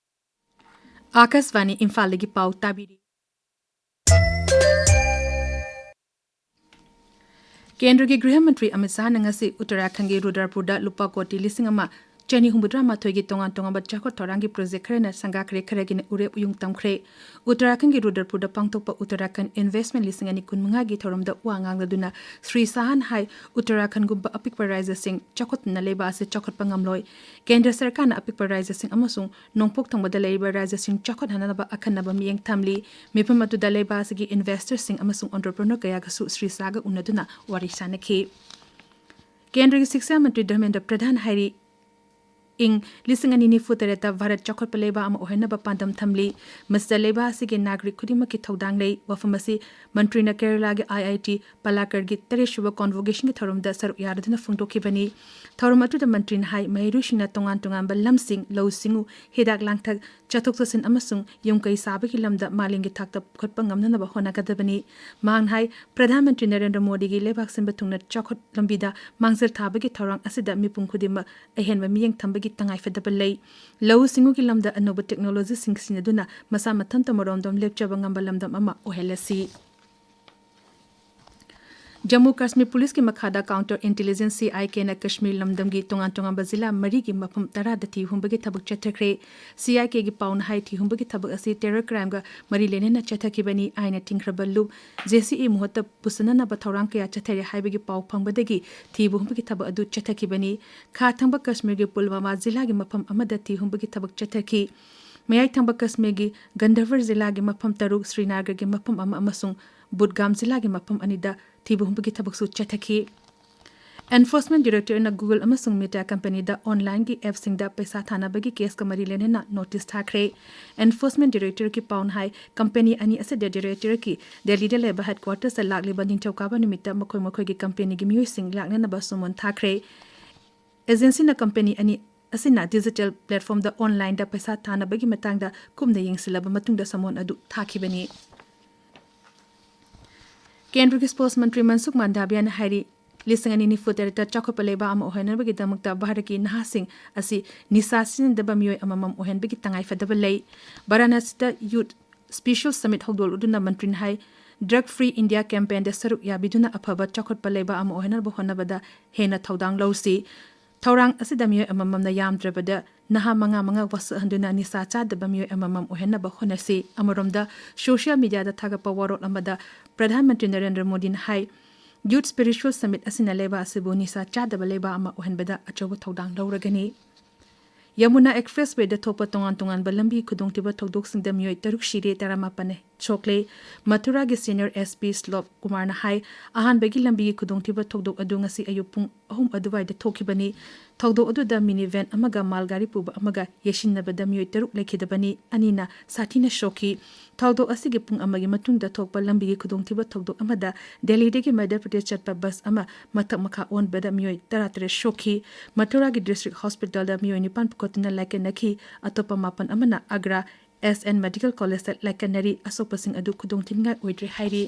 ꯑꯥꯀꯥꯁꯕꯥꯅꯤ ꯏꯝꯐꯥꯜꯗꯒꯤ ꯄꯥꯎ ꯇꯥꯕꯤꯔꯤ꯫ ꯀꯦꯟꯗ꯭ꯔꯒꯤ ꯒ꯭ꯔꯤꯍ ꯃꯟꯇ꯭ꯔꯤ ꯑꯃꯤꯠ ꯁꯥꯍꯅ ꯉꯁꯤ ꯎꯠꯇꯔꯥꯈꯟꯒꯤ ꯔꯨꯗꯔꯄꯨꯔꯗ ꯂꯨꯄꯥ ꯀꯣꯇꯤ ꯂꯤꯁꯤꯡ ꯑꯃ ꯆꯅꯤ ꯍꯨꯝꯐꯨꯇꯔꯥ ꯃꯥꯊꯣꯏꯒꯤ ꯇꯣꯉꯥꯟ ꯇꯣꯉꯥꯟꯕ ꯆꯥꯎꯈꯠ ꯊꯧꯔꯥꯡꯒꯤ project ꯈꯔꯅ ꯁꯪꯒꯥꯈ꯭ꯔꯦ, ꯈꯔꯒꯤꯅ ꯎꯔꯦꯞ ꯎꯌꯨꯡ ꯇꯝꯈ꯭ꯔꯦ꯫ ꯎꯠꯇꯔꯥꯈꯟꯒꯤ ꯔꯨꯗꯔꯄꯨꯔꯗ ꯄꯥꯡꯊꯣꯛꯄ ꯎꯠꯇꯔꯥꯈꯟ Investment ꯂꯤꯁꯤꯡ ꯑꯅꯤ ꯀꯨꯟꯃꯉꯥꯒꯤ ꯊꯧꯔꯝꯗ ꯋꯥ ꯉꯥꯡꯂꯗꯨꯅ ꯁ꯭ꯔꯤ ꯁꯥꯍꯅ ꯍꯥꯏ, ꯎꯠꯇꯔꯥꯈꯟꯒꯨꯝꯕ ꯑꯄꯤꯛꯄ ꯔꯥꯖ꯭ꯌꯁꯤꯡ ꯆꯥꯎꯈꯠꯇꯅ ꯂꯩꯕ ꯑꯁꯤ ꯆꯥꯎꯈꯠꯄ ꯉꯝꯂꯣꯏ꯫ ꯀꯦꯟꯗ꯭ꯔ ꯁꯔꯀꯥꯔꯅ ꯑꯄꯤꯛꯄ ꯔꯥꯖ꯭ꯌꯁꯤꯡ ꯑꯃꯁꯨꯡ ꯅꯣꯡꯄꯣꯛ ꯊꯪꯕꯗ ꯂꯩꯔꯤꯕ ꯔꯥꯖ꯭ꯌꯁꯤꯡ ꯆꯥꯎꯈꯠꯍꯟꯅꯕ ꯑꯈꯟꯅꯕ ꯃꯤꯠꯌꯦꯡ ꯊꯝꯂꯤ꯫ ꯃꯤꯐꯝ ꯑꯗꯨꯗ ꯂꯩꯕꯥꯛ ꯑꯁꯤꯒꯤ investorꯁꯤꯡ ꯑꯃꯁꯨꯡ entrepreneur ꯀꯌꯥꯒꯁꯨ ꯁ꯭ꯔꯤ ꯁꯥꯍꯒ ꯎꯅꯗꯨꯅ ꯋꯥꯔꯤ ꯁꯥꯅꯈꯤ꯫ ꯀꯦꯟꯗ꯭ꯔꯒꯤ ꯁꯤꯛꯁꯥ ꯃꯟꯇ꯭ꯔꯤ ꯙꯔꯃꯦꯟꯗ꯭ꯔ ꯄ꯭ꯔꯙꯥꯟ ꯍꯥꯏꯔꯤ, ꯏꯪ ꯂꯤꯁꯤꯡ ꯑꯅꯤ ꯅꯤꯐꯨ ꯇꯔꯦꯠꯇ ꯚꯥꯔꯠ ꯆꯥꯎꯈꯠꯄ ꯂꯩꯕꯥꯛ ꯑꯃ ꯑꯣꯏꯍꯟꯅꯕ ꯄꯥꯟꯗꯝ ꯊꯝꯂꯤ꯫ ꯃꯁꯤꯗ ꯂꯩꯕꯥꯛ ꯑꯁꯤꯒꯤ ꯅꯥꯒꯔꯤꯛ ꯈꯨꯗꯤꯡꯃꯛꯀꯤ ꯊꯧꯗꯥꯡ ꯂꯩ꯫ ꯋꯥꯐꯝ ꯑꯁꯤ ꯃꯟꯇ꯭ꯔꯤꯅ ꯀꯦꯔꯂꯥꯒꯤ ꯑꯥꯏ ꯑꯥꯏ ꯇꯤ ꯄꯂꯥꯀꯔꯒꯤ ꯇꯔꯦꯠꯁꯨꯕ ꯀꯣꯟꯚꯣꯀꯦꯁꯟꯒꯤ ꯊꯧꯔꯝꯗ ꯁꯔꯨꯛ ꯌꯥꯔꯗꯨꯅ ꯐꯣꯡꯗꯣꯛꯈꯤꯕꯅꯤ꯫ ꯊꯧꯔꯝ ꯑꯗꯨꯗ ꯃꯟꯇ꯭ꯔꯤꯅ ꯍꯥꯏ, ꯃꯍꯩꯔꯣꯏꯁꯤꯡꯅ ꯇꯣꯉꯥꯟ ꯇꯣꯉꯥꯟꯕ ꯂꯝꯁꯤꯡ, ꯂꯧꯎ ꯁꯤꯡꯎ, ꯍꯤꯗꯥꯛ ꯂꯥꯡꯊꯛ, ꯆꯠꯊꯣꯛ ꯆꯠꯁꯤꯟ ꯑꯃꯁꯨꯡ ꯌꯨꯝ ꯀꯩ ꯁꯥꯕꯒꯤ ꯂꯝꯗ ꯃꯥꯂꯦꯝꯒꯤ ꯊꯥꯛꯇ ꯄꯨꯈꯠꯄ ꯉꯝꯅꯅꯕ ꯍꯣꯠꯅꯒꯗꯕꯅꯤ꯫ ꯃꯍꯥꯛꯅ ꯍꯥꯏ, ꯄ꯭ꯔꯙꯥꯟ ꯃꯟꯇ꯭ꯔꯤ ꯅꯔꯦꯟꯗ꯭ꯔ ꯃꯣꯗꯤꯒꯤ ꯂꯩꯕꯥꯛ ꯁꯤꯟꯕ ꯊꯨꯡꯅ ꯆꯥꯎꯈꯠ ꯂꯝꯕꯤꯗ ꯃꯥꯡꯖꯤꯜ ꯊꯥꯕꯒꯤ ꯊꯧꯔꯥꯡ ꯑꯁꯤꯗ ꯃꯤꯄꯨꯝ ꯈꯨꯗꯤꯡꯃꯛ ꯑꯍꯦꯟꯕ ꯃꯤꯠꯌꯦꯡ ꯊꯝꯕꯒꯤ ꯇꯉꯥꯏꯐꯗꯕ ꯂꯩ꯫ ꯂꯧꯎ ꯁꯤꯡꯎꯒꯤ ꯂꯝꯗ ꯑꯅꯧꯕ ꯇꯦꯛꯅꯣꯂꯣꯖꯤꯁꯤꯡ ꯁꯤꯖꯤꯟꯅꯗꯨꯅ ꯃꯁꯥ ꯃꯊꯟꯇ ꯃꯔꯣꯝꯗꯣꯝ ꯂꯦꯞꯆꯕ ꯉꯝꯕ ꯂꯝꯗꯝ ꯑꯃ ꯑꯣꯏꯍꯜꯂꯁꯤ꯫ ꯖꯝꯃꯨ ꯀꯥꯁꯃꯤꯔ ꯄꯨꯂꯤꯁꯀꯤ ꯃꯈꯥꯗ ꯀꯥꯎꯟꯇꯔ ꯏꯟꯇꯦꯂꯤꯖꯦꯟꯁ, ꯁꯤ ꯑꯥꯏ ꯀꯦꯅ ꯀꯥꯁꯃꯤꯔ ꯂꯝꯗꯝꯒꯤ ꯇꯣꯉꯥꯟ ꯇꯣꯉꯥꯟꯕ ꯖꯤꯂꯥ ꯃꯔꯤꯒꯤ ꯃꯐꯝ ꯇꯔꯥꯗ ꯊꯤ ꯍꯨꯝꯕꯒꯤ ꯊꯕꯛ ꯆꯠꯊꯈ꯭ꯔꯦ꯫ ꯁꯤ ꯑꯥꯏ ꯀꯦꯒꯤ ꯄꯥꯎꯅ ꯍꯥꯏ, ꯊꯤ ꯍꯨꯝꯕꯒꯤ ꯊꯕꯛ ꯑꯁꯤ ꯇꯦꯔꯣꯔ ꯀ꯭ꯔꯥꯏꯝꯒ ꯃꯔꯤ ꯂꯩꯅꯅ ꯆꯠꯊꯈꯤꯕꯅꯤ꯫ ꯑꯥꯏꯟꯅ ꯊꯤꯡꯈ꯭ꯔꯕ ꯂꯨꯞ ꯖꯦ ꯁꯤ ꯏ ꯃꯍꯨꯠꯇ ꯄꯨꯁꯤꯟꯅꯅꯕ ꯊꯧꯔꯥꯡ ꯀꯌꯥ ꯆꯠꯊꯔꯦ ꯍꯥꯏꯕꯒꯤ ꯄꯥꯎ ꯐꯪꯕꯗꯒꯤ ꯊꯤꯕ ꯍꯨꯝꯕꯒꯤ ꯊꯕꯛ ꯑꯗꯨ ꯆꯠꯊꯈꯤꯕꯅꯤ꯫ ꯈꯥ ꯊꯪꯕ ꯀꯥꯁꯃꯤꯔꯒꯤ ꯄꯨꯜꯋꯥꯃꯥ ꯖꯤꯂꯥꯒꯤ ꯃꯐꯝ ꯑꯃꯗ ꯊꯤ ꯍꯨꯝꯕꯒꯤ ꯊꯕꯛ ꯆꯠꯊꯈꯤ꯫ ꯃꯌꯥꯏ ꯊꯪꯕ ꯀꯥꯁꯃꯤꯔꯒꯤ ꯒꯟꯙꯔꯕꯔ ꯖꯤꯂꯥꯒꯤ ꯃꯐꯝ ꯇꯔꯨꯛ, ꯁ꯭ꯔꯤꯅꯥꯒꯔꯒꯤ ꯃꯐꯝ ꯑꯃ ꯑꯃꯁꯨꯡ ꯕꯨꯗꯒꯥꯝ ꯖꯤꯂꯥꯒꯤ ꯃꯐꯝ ꯑꯅꯤꯗ ꯊꯤꯕ ꯍꯨꯝꯕꯒꯤ ꯊꯕꯛꯁꯨ ꯆꯠꯊꯈꯤ꯫ ꯑꯦꯟꯐꯣꯔꯁꯃꯦꯟꯠ ꯗꯥꯏꯔꯦꯛꯇꯣꯔꯦꯠꯅ Google ꯑꯃꯁꯨꯡ Meta ꯀꯝꯄꯦꯅꯤꯗ ꯑꯣꯟꯂꯥꯏꯟꯒꯤ ꯑꯦꯞꯁꯤꯡꯗ ꯄꯩꯁꯥ ꯊꯥꯅꯕꯒꯤ ꯀꯦꯁꯀ ꯃꯔꯤ ꯂꯩꯅꯅ ꯅꯣꯇꯤꯁ ꯊꯥꯈ꯭ꯔꯦ꯫ ꯑꯦꯟꯐꯣꯔꯁꯃꯦꯟꯠ ꯗꯥꯏꯔꯦꯛꯇꯣꯔꯦꯠꯀꯤ ꯄꯥꯎꯅ ꯍꯥꯏ, ꯀꯝꯄꯦꯅꯤ ꯑꯅꯤ ꯑꯁꯤꯗ ꯗꯥꯏꯔꯦꯛꯇꯣꯔꯦꯠꯀꯤ ꯗꯦꯜꯂꯤꯗ ꯂꯩꯕ ꯍꯦꯗꯀ꯭ꯋꯥꯇꯔꯁꯇ ꯂꯥꯛꯂꯤꯕ ꯅꯤꯡꯊꯧꯀꯥꯕ ꯅꯨꯃꯤꯠꯇ ꯃꯈꯣꯏ ꯃꯈꯣꯏꯒꯤ ꯀꯝꯄꯦꯅꯤꯒꯤ ꯃꯤꯑꯣꯏꯁꯤꯡ ꯂꯥꯛꯅꯅꯕ ꯁꯨꯃꯟ ꯊꯥꯈ꯭ꯔꯦ꯫ ꯑꯦꯖꯦꯟꯁꯤꯅ ꯀꯝꯄꯦꯅꯤ ꯑꯅꯤ ꯑꯁꯤꯅ ꯗꯤꯖꯤꯇꯦꯜ ꯄ꯭ꯂꯦꯠꯐꯣꯝꯗ ꯑꯣꯟꯂꯥꯏꯟꯗ ꯄꯩꯁꯥ ꯊꯥꯅꯕꯒꯤ ꯃꯇꯥꯡꯗ ꯀꯨꯞꯅ ꯌꯦꯡꯁꯤꯜꯂꯕ ꯃꯇꯨꯡꯗ ꯁꯃꯣꯟ ꯑꯗꯨ ꯊꯥꯈꯤꯕꯅꯤ꯫ ꯀꯦꯟꯗ꯭ꯔꯒꯤ ꯁ꯭ꯄꯣꯔꯠꯁ ꯃꯟꯇ꯭ꯔꯤ ꯃꯟꯁꯨꯈ ꯃꯥꯟꯗꯥꯕꯤꯌꯥꯅ ꯍꯥꯏꯔꯤ, ꯂꯤꯁꯤꯡ ꯑꯅꯤ ꯅꯤꯐꯨ ꯇꯔꯦꯠꯇ ꯆꯥꯎꯈꯠꯄ ꯂꯩꯕꯥꯛ ꯑꯃ ꯑꯣꯏꯍꯟꯅꯕꯒꯤꯗꯃꯛꯇ ꯚꯥꯔꯠꯀꯤ ꯅꯍꯥꯁꯤꯡ ꯑꯁꯤ ꯅꯤꯁꯥ ꯁꯤꯖꯤꯟꯅꯗꯕ ꯃꯤꯑꯣꯏ ꯑꯃꯃꯝ ꯑꯣꯏꯍꯟꯕꯒꯤ ꯇꯉꯥꯏꯐꯗꯕ ꯂꯩ꯫ ꯚꯥꯔꯥꯅꯥꯁꯤꯗ ꯌꯨꯠ ꯁ꯭ꯄꯤꯁꯦꯜ ꯁꯃꯤꯠ ꯍꯧꯗꯣꯛꯂꯗꯨꯅ ꯃꯟꯇ꯭ꯔꯤꯅ ꯍꯥꯏ, ꯗ꯭ꯔꯒ ꯐ꯭ꯔꯤ ꯏꯟꯗꯤꯌꯥ ꯀꯦꯝꯄꯦꯟꯗ ꯁꯔꯨꯛ ꯌꯥꯕꯤꯗꯨꯅ ꯑꯐꯕ ꯆꯥꯎꯈꯠꯄ ꯂꯩꯕꯥꯛ ꯑꯃ ꯑꯣꯏꯍꯟꯅꯕ ꯍꯣꯠꯅꯕꯗ ꯍꯦꯟꯅ ꯊꯧꯗꯥꯡ ꯂꯧꯁꯤ꯫ ꯊꯧꯔꯥꯡ ꯑꯁꯤꯗ ꯃꯤꯑꯣꯏ ꯑꯃꯃꯝꯅ ꯌꯥꯝꯗ꯭ꯔꯕꯗ ꯅꯍꯥ ꯃꯉꯥ ꯃꯉꯥ ꯋꯥꯁꯛꯍꯟꯗꯨꯅ ꯅꯤꯁꯥ ꯆꯥꯗꯕ ꯃꯤꯑꯣꯏ ꯑꯃꯃꯝ ꯑꯣꯏꯍꯟꯅꯕ ꯍꯣꯠꯅꯁꯤ꯫ ꯑꯃꯔꯣꯝꯗ, ꯁꯣꯁꯤꯌꯦꯜ ꯃꯤꯗꯤꯌꯥꯗ ꯊꯥꯒꯠꯄ ꯋꯥꯔꯣꯜ ꯑꯃꯗ ꯄ꯭ꯔꯙꯥꯟ ꯃꯟꯇ꯭ꯔꯤ ꯅꯔꯦꯟꯗ꯭ꯔ ꯃꯣꯗꯤꯅ ꯍꯥꯏ, ꯌꯨꯠ ꯁ꯭ꯄꯤꯔꯤꯆꯨꯋꯦꯜ ꯁꯃꯤꯠ ꯑꯁꯤꯅ ꯂꯩꯕꯥꯛ ꯑꯁꯤꯕꯨ ꯅꯤꯁꯥ ꯆꯥꯗꯕ ꯂꯩꯕꯥꯛ ꯑꯃ ꯑꯣꯏꯍꯟꯕꯗ ꯑꯆꯧꯕ ꯊꯧꯗꯥꯡ ꯂꯧꯔꯒꯅꯤ꯫ ꯌꯃꯨꯅꯥ ꯑꯦꯛꯁꯄ꯭ꯔꯦꯁꯋꯦꯗ ꯊꯣꯛꯄ ꯇꯣꯉꯥꯟ ꯇꯣꯉꯥꯟꯕ ꯂꯝꯕꯤ ꯈꯨꯗꯣꯡꯊꯤꯕ ꯊꯧꯗꯣꯛꯁꯤꯡꯗ ꯃꯤꯑꯣꯏ ꯇꯔꯨꯛ ꯁꯤꯔꯦ, ꯇꯔꯥꯃꯥꯄꯟ ꯁꯣꯛꯂꯦ꯫ ꯃꯊꯨꯔꯥꯒꯤ ꯁꯤꯅꯤꯌꯔ ꯑꯦꯁ ꯄꯤ ꯁ꯭ꯂꯣꯞ ꯀꯨꯃꯥꯔꯅ ꯍꯥꯏ, ꯑꯍꯥꯟꯕꯒꯤ ꯂꯝꯕꯤꯒꯤ ꯈꯨꯗꯣꯡꯊꯤꯕ ꯊꯧꯗꯣꯛ ꯑꯗꯨ ꯉꯁꯤ ꯑꯌꯨꯛ ꯄꯨꯡ ꯑꯍꯨꯝ ꯑꯗꯨꯋꯥꯏꯗ ꯊꯣꯛꯈꯤꯕꯅꯤ꯫ ꯊꯧꯗꯣꯛ ꯑꯗꯨꯗ ꯃꯤꯅꯤ ꯚꯦꯟ ꯑꯃꯒ ꯃꯥꯜꯒꯥꯔꯤ ꯄꯨꯕ ꯑꯃꯒ ꯌꯩꯁꯤꯟꯅꯕꯗ ꯃꯤꯑꯣꯏ ꯇꯔꯨꯛ ꯂꯩꯈꯤꯗꯕꯅꯤ, ꯑꯅꯤꯅ ꯁꯥꯊꯤꯅ ꯁꯣꯛꯈꯤ꯫ ꯊꯧꯗꯣꯛ ꯑꯁꯤꯒꯤ ꯄꯨꯡ ꯑꯃꯒꯤ ꯃꯇꯨꯡꯗ ꯊꯣꯛꯄ ꯂꯝꯕꯤꯒꯤ ꯈꯨꯗꯣꯡꯊꯤꯕ ꯊꯧꯗꯣꯛ ꯑꯃꯗ ꯗꯦꯜꯂꯤꯗꯒꯤ ꯃꯙ꯭ꯌ ꯄ꯭ꯔꯗꯦꯁ ꯆꯠꯄ ꯕꯁ ꯑꯃ ꯃꯊꯛ ꯃꯈꯥ ꯑꯣꯟꯕꯗ ꯃꯤꯑꯣꯏ ꯇꯔꯥꯇꯔꯦꯠ ꯁꯣꯛꯈꯤ꯫ ꯃꯊꯨꯔꯥꯒꯤ ꯗꯤꯁꯇ꯭ꯔꯤꯛ ꯍꯣꯁꯄꯤꯇꯥꯜꯗ ꯃꯤꯑꯣꯏ ꯅꯤꯄꯥꯟ ꯄꯨꯈꯠꯇꯨꯅ ꯂꯥꯏꯀꯠꯅꯈꯤ꯫ ꯑꯇꯣꯞꯄ ꯃꯥꯄꯟ ꯑꯃꯅ ꯑꯒ꯭ꯔꯥ ꯑꯦꯁ ꯑꯦꯟ ꯃꯦꯗꯤꯀꯦꯜ ꯀꯣꯂꯦꯖꯇ ꯂꯥꯏꯀꯠꯅꯔꯤ꯫ ꯑꯁꯣꯛꯄꯁꯤꯡ ꯑꯗꯨ ꯈꯨꯗꯣꯡꯊꯤꯅꯤꯡꯉꯥꯏ ꯑꯣꯏꯗ꯭ꯔꯦ ꯍꯥꯏꯔꯤ꯫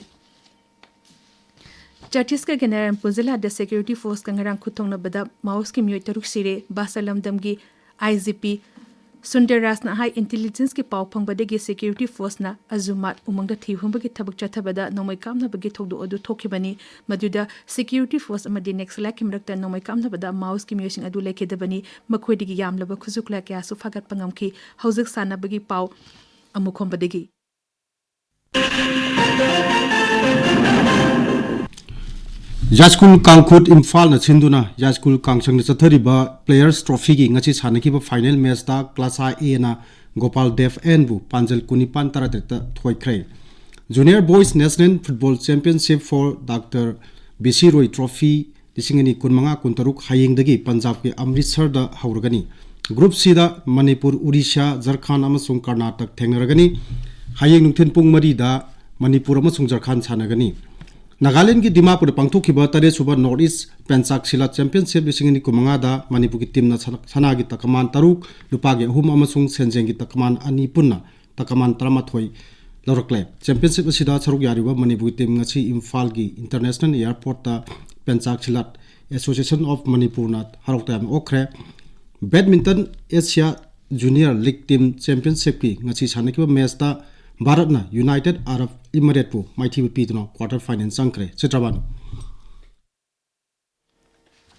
ꯆꯇꯤꯁꯒꯔꯒꯤ ꯅꯥꯔꯥꯌꯟꯄꯨꯔ ꯖꯤꯂꯥꯗ ꯁꯦꯀ꯭ꯌꯨꯔꯤꯇꯤ ꯐꯣꯔꯁꯀ ꯉꯔꯥꯡ ꯈꯨꯠꯊꯣꯡꯅꯕꯗ ꯃꯥꯑꯣꯁꯀꯤ ꯃꯤꯑꯣꯏ ꯇꯔꯨꯛ ꯁꯤꯔꯦ꯫ ꯕꯥꯁꯥ ꯂꯝꯗꯝꯒꯤ ꯑꯥꯏ ꯖꯤ ꯄꯤ ꯁꯨꯟꯗꯔ ꯔꯥꯖꯅ ꯍꯥꯏ, ꯏꯟꯇꯤꯂꯤꯖꯦꯟꯁꯀꯤ ꯄꯥꯎ ꯐꯪꯕꯗꯒꯤ ꯁꯦꯀ꯭ꯌꯨꯔꯤꯇꯤ ꯐꯣꯔꯁꯅ ꯑꯖꯨꯃꯥꯠ ꯎꯃꯪꯗ ꯊꯤ ꯍꯨꯝꯕꯒꯤ ꯊꯕꯛ ꯆꯠꯊꯕꯗ ꯅꯣꯡꯃꯩ ꯀꯥꯞꯅꯕꯒꯤ ꯊꯧꯗꯣꯛ ꯑꯗꯨ ꯊꯣꯛꯈꯤꯕꯅꯤ꯫ ꯃꯗꯨꯗ ꯁꯦꯀ꯭ꯌꯨꯔꯤꯇꯤ ꯐꯣꯔꯁ ꯑꯃꯗꯤ ꯅꯦꯛꯁꯂꯥꯏꯠꯀꯤ ꯃꯔꯛꯇ ꯅꯣꯡꯃꯩ ꯀꯥꯞꯅꯕꯗ ꯃꯥꯑꯣꯁꯀꯤ ꯃꯤꯑꯣꯏꯁꯤꯡ ꯑꯗꯨ ꯂꯩꯈꯤꯗꯕꯅꯤ꯫ ꯃꯈꯣꯏꯗꯒꯤ ꯌꯥꯝꯂꯕ ꯈꯨꯠꯁꯨ ꯈꯨꯠꯂꯥꯏ ꯀꯌꯥꯁꯨ ꯐꯥꯒꯠꯄ ꯉꯝꯈꯤ꯫ ꯍꯧꯖꯤꯛ ꯁꯥꯟꯅꯕꯒꯤ ꯄꯥꯎ ꯑꯃꯨꯛ ꯈꯣꯝꯕꯗꯒꯤ꯫ ꯌꯥꯏꯁ꯭ꯀꯨꯜ ꯀꯥꯡꯈꯨꯠ ꯏꯝꯐꯥꯜꯅ ꯁꯤꯟꯗꯨꯅ ꯌꯥꯏꯁ꯭ꯀꯨꯜ ꯀꯥꯡꯁꯪꯗ ꯆꯠꯊꯔꯤꯕ ꯄ꯭ꯂꯦꯌꯔꯁ ꯇ꯭ꯔꯣꯐꯤꯒꯤ ꯉꯁꯤ ꯁꯥꯟꯅꯈꯤꯕ ꯐꯥꯏꯅꯦꯜ ꯃꯦꯆꯇ ꯀ꯭ꯂꯥꯁꯥ ꯑꯦꯅ ꯒꯣꯄꯥꯜ ꯗꯦꯕ ꯑꯦꯟꯕꯨ ꯄꯥꯟꯖꯜ ꯀꯨꯟꯅꯤꯄꯥꯟ ꯇꯔꯥꯇꯔꯦꯠꯇ ꯊꯣꯏꯈ꯭ꯔꯦ꯫ Junior Boys National Football Championship for Doctor B C Roy trophy ꯂꯤꯁꯤꯡ ꯑꯅꯤ ꯀꯨꯟꯃꯉꯥ ꯀꯨꯟꯇꯔꯨꯛ ꯍꯌꯦꯡꯗꯒꯤ ꯄꯟꯖꯥꯕꯀꯤ ꯑꯃ꯭ꯔꯤꯠꯁꯔꯗ ꯍꯧꯔꯒꯅꯤ꯫ ꯒ꯭ꯔꯨꯞ ꯁꯤꯗ ꯃꯅꯤꯄꯨꯔ, ꯎꯔꯤꯁꯥ, ꯖꯔꯈꯥꯟ ꯑꯃꯁꯨꯡ ꯀꯔꯅꯥꯇꯛ ꯊꯦꯡꯅꯔꯒꯅꯤ꯫ ꯍꯌꯦꯡ ꯅꯨꯡꯊꯤꯜ ꯄꯨꯡ ꯃꯔꯤꯗ ꯃꯅꯤꯄꯨꯔ ꯑꯃꯁꯨꯡ ꯖꯔꯈꯥꯟ ꯁꯥꯟꯅꯒꯅꯤ꯫ ꯅꯥꯒꯥꯂꯦꯟꯗꯒꯤ ꯗꯤꯃꯥꯄꯨꯔꯗ ꯄꯥꯡꯊꯣꯛꯈꯤꯕ ꯇꯔꯦꯠꯁꯨꯕ ꯅꯣꯔꯠ ꯏꯁ ꯄꯦꯟꯆꯥꯛ ꯁꯤꯂꯥꯠ ꯆꯦꯝꯄꯤꯌꯟꯁꯤꯞ ꯂꯤꯁꯤꯡ ꯑꯅꯤ ꯀꯨꯟꯃꯉꯥꯗ ꯃꯅꯤꯄꯨꯔꯒꯤ ꯇꯤꯝꯅ ꯁꯅ-, ꯁꯅꯥꯒꯤ ꯇꯀꯃꯥꯟ ꯇꯔꯨꯛ, ꯂꯨꯄꯥꯒꯤ ꯑꯍꯨꯝ ꯑꯃꯁꯨꯡ ꯁꯦꯟꯖꯦꯡꯒꯤ ꯇꯀꯃꯥꯟ ꯑꯅꯤ ꯄꯨꯟꯅ ꯇꯀꯃꯥꯟ ꯇꯔꯥꯃꯥꯊꯣꯏ ꯂꯧꯔꯛꯂꯦ꯫ ꯆꯦꯝꯄꯤꯌꯟꯁꯤꯞ ꯑꯁꯤꯗ ꯁꯔꯨꯛ ꯌꯥꯔꯤꯕ ꯃꯅꯤꯄꯨꯔꯒꯤ ꯇꯤꯝ ꯉꯁꯤ ꯏꯝꯐꯥꯜꯒꯤ ꯏꯟꯇꯔꯅꯦꯁꯅꯦꯜ ꯑꯦꯌꯔꯄꯣꯔꯠꯇ ꯄꯦꯟꯆꯥꯛ ꯁꯤꯂꯥꯠ ꯑꯦꯁꯣꯁꯤꯌꯦꯁꯟ ꯑꯣꯐ ꯃꯅꯤꯄꯨꯔꯅ ꯍꯔꯥꯎ ꯇꯌꯥꯝꯅ ꯑꯣꯛꯈ꯭ꯔꯦ꯫ Badminton Asia junior league team ꯆꯦꯝꯄꯤꯌꯟꯁꯤꯞꯀꯤ ꯉꯁꯤ ꯁꯥꯟꯅꯈꯤꯕ ꯃꯦꯆꯇ ꯚꯥꯔꯠꯅ ꯌꯨꯅꯥꯏꯇꯦꯗ ꯑꯔꯕ ꯏꯃꯤꯔꯦꯠꯄꯨ ꯃꯥꯏꯊꯤꯕ ꯄꯤꯗꯨꯅ ꯀ꯭ꯋꯥꯔꯇꯔ ꯐꯥꯏꯅꯦꯜ ꯆꯪꯈ꯭ꯔꯦ꯫ ꯆꯤꯇ꯭ꯔꯕꯥꯅꯨ꯫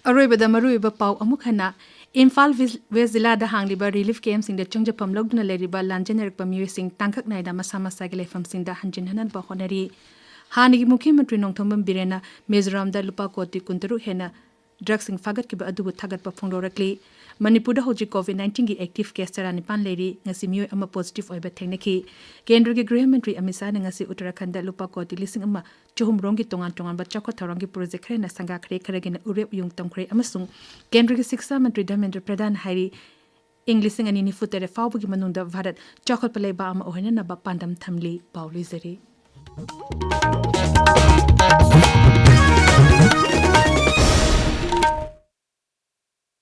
ꯑꯔꯣꯏꯕꯗ ꯃꯔꯨꯑꯣꯏꯕ ꯄꯥꯎ ꯑꯃꯨꯛ ꯍꯟꯅ꯫ ꯏꯝꯐꯥꯜ ꯋꯦꯁ, ꯋꯦꯁ ꯖꯤꯂꯥꯗ ꯍꯥꯡꯂꯤꯕ ꯔꯤꯂꯤꯐ ꯀꯦꯝꯞꯁꯤꯡꯗ ꯆꯪꯖꯐꯝ ꯂꯧꯗꯨꯅ ꯂꯩꯔꯤꯕ ꯂꯥꯟꯖꯦꯟꯅꯔꯛꯄ ꯃꯤꯑꯣꯏꯁꯤꯡ ꯇꯥꯡꯀꯛ ꯅꯥꯏꯅ ꯃꯁꯥ ꯃꯁꯥꯒꯤ ꯂꯩꯐꯝꯁꯤꯡꯗ ꯍꯟꯖꯤꯟ ꯍꯟꯅꯕ ꯍꯣꯠꯅꯔꯤ꯫ ꯍꯥꯟꯅꯒꯤ ꯃꯨꯈ꯭ꯌ ꯃꯟꯇ꯭ꯔꯤ ꯅꯣꯡꯊꯣꯝꯕꯝ ꯕꯤꯔꯦꯟꯅ ꯃꯤꯖꯣꯔꯥꯝꯗ ꯂꯨꯄꯥ ꯀꯣꯇꯤ ꯀꯨꯟꯇꯔꯨꯛ ꯍꯦꯟꯅ ꯗ꯭ꯔꯒꯁꯤꯡ ꯐꯥꯒꯠꯈꯤꯕ ꯑꯗꯨꯕꯨ ꯊꯥꯒꯠꯄ ꯐꯣꯡꯗꯣꯔꯛꯂꯤ꯫ ꯃꯅꯤꯄꯨꯔꯗ ꯍꯧꯖꯤꯛ ꯀꯣꯚꯤꯗ ꯅꯥꯏꯟꯇꯤꯟꯒꯤ ꯑꯦꯛꯇꯤꯚ ꯀꯦꯁ ꯇꯔꯥꯅꯤꯄꯥꯟ ꯂꯩꯔꯤ꯫ ꯉꯁꯤ ꯃꯤꯑꯣꯏ ꯑꯃ ꯄꯣꯖꯤꯇꯤꯚ ꯑꯣꯏꯕ ꯊꯦꯡꯅꯈꯤ꯫ ꯀꯦꯟꯗ꯭ꯔꯒꯤ ꯒ꯭ꯔꯤꯍ ꯃꯟꯇ꯭ꯔꯤ ꯑꯃꯤꯠ ꯁꯥꯍꯅ ꯉꯁꯤ ꯎꯠꯇꯔꯥꯈꯟꯗ ꯂꯨꯄꯥ ꯀꯣꯇꯤ ꯂꯤꯁꯤꯡ ꯑꯃ ꯆꯍꯨꯝ ꯔꯣꯝꯒꯤ ꯇꯣꯉꯥꯟ ꯇꯣꯉꯥꯟꯕ ꯆꯥꯎꯈꯠ ꯊꯧꯔꯥꯡꯒꯤ ꯄ꯭ꯔꯣꯖꯦꯛ ꯈꯔꯅ ꯁꯪꯒꯥꯈ꯭ꯔꯦ, ꯈꯔꯒꯤꯅ ꯎꯔꯦꯞ ꯎꯌꯨꯡ ꯇꯝꯈ꯭ꯔꯦ ꯑꯃꯁꯨꯡ ꯀꯦꯟꯗ꯭ꯔꯒꯤ ꯁꯤꯛꯁꯥ ꯃꯟꯇ꯭ꯔꯤ ꯙꯔꯃꯦꯟꯗ꯭ꯔ ꯄ꯭ꯔꯙꯥꯟ ꯍꯥꯏꯔꯤ, ꯏꯪ ꯂꯤꯁꯤꯡ ꯑꯅꯤ ꯅꯤꯐꯨ ꯇꯔꯦꯠ ꯐꯥꯎꯕꯒꯤ ꯃꯅꯨꯡꯗ ꯚꯥꯔꯠ ꯆꯥꯎꯈꯠꯄ ꯂꯩꯕꯥꯛ ꯑꯃ ꯑꯣꯏꯍꯟꯅꯅꯕ ꯄꯥꯟꯗꯝ ꯊꯝꯂꯤ꯫ ꯄꯥꯎ ꯂꯣꯏꯖꯔꯦ꯫